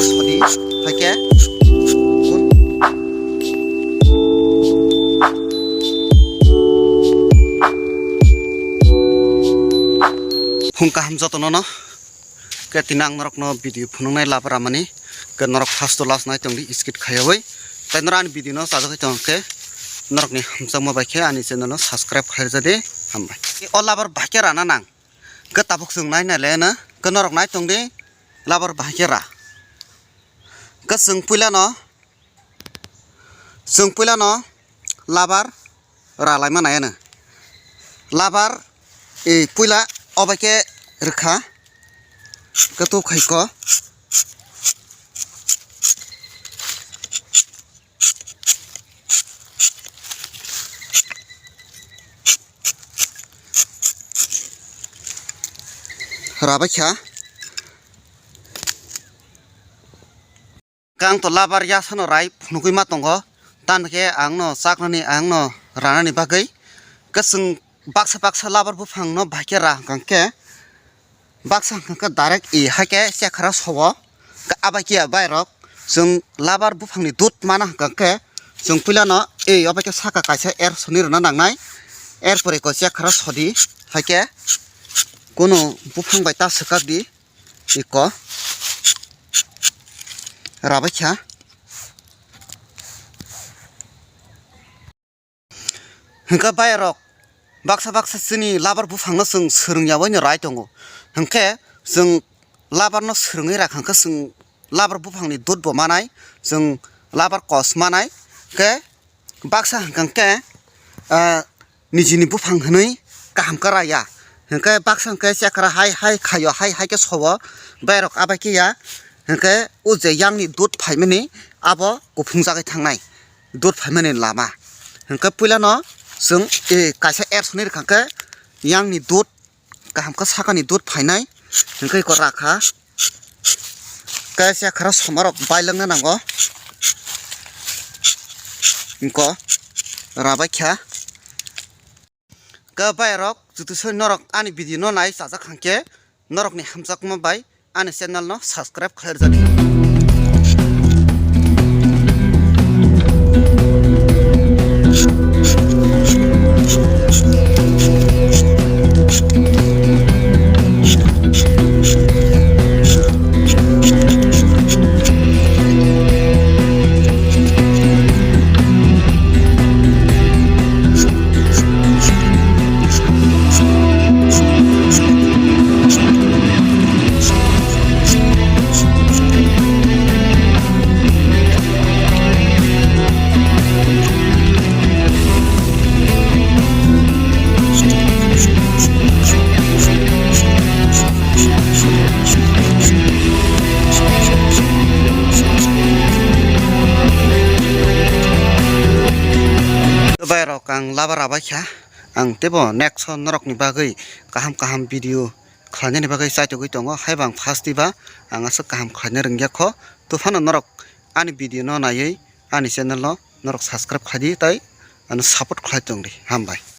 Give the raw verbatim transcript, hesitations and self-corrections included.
Sodi, haikhe. Phung kaham jotono no. Khe tini ang norokno video phunuknai labar ramani. Khe norok first to last nai tongdi skip khaiyawi. Tai norok ani video no chajagwi tongkhe norokni hamjakma bai khe ani channel no subscribe khairjadi. Hambai. O labar bahai khe rana nang. Khe tabuk chwng nai nai le na. Khe norok nai tongdi labar bahai khe ra. Khe chwng puila no Chwng puila no labar ra laima nai ano. Labar, e, puila obai khe rwkha. Khe tuk khai ko. Rabai kha. Khe ang to labar yasano rai phunugwi ma tongo, tamo khe ang no chaknani, ang no ranani bagwi. Khe chwng baksa baksa labar buphang no bahai khe ra hwnkha khe, baksa hwnkha khe direct e hai khe chekhara sobo. Khe abai khe bai rok chwng labar buphang ni dud mana hwnkha khe, chwng puila no e obai khe saka kaisa er soni rwna nangnai, er pore ko chekhara sodi hai khe kunu buphang bai ta swkak di. Iko rabai kha. Hwnkhe bayarok baksa baksa chini labar buphangno chwng swrwng yaui no rai tongo. Hwnkhe chwng labar no swrwngwi rakha khe chwng labar buphangni dud bo manai, chwng labar kos manai. Khe baksa hwnkha khe, ah, nijini buphang hwnwi kaham khe raya. Hwnkhe baksa hwnkhe chekra hai hai khaio, hai hai khe sobo, berok abai khe ya. Hwnkhe o je yangni dud phaimani abo kuphung jagwi thangnai, dud phaimani lama. Hwnkhe puilano chwng, eh, kaisa er swnwi rwkha khe yangni dud kaham khe sakani dud phainai, hwnkhe iko rakha. Kaisa khara somarok bailangna nango. Iko rabai kha. Khe bayarok, jutu soi norok ani video no nai chajak hwnkhe, norokni hamjakma bai ani channel no subscribe khlai rwjadi. Bai rok ang labar abai kha, ang tebo next o norok ni bagwi kaham kaham video khlainani bagwi chaitugwi tongo, haiba ang first diba ang aswk kaham khlaina rwngya kho. To phano norok ani video no naiwi ani channel no norok subscribe khlai di, tai ano support khlai tong di. Hambai.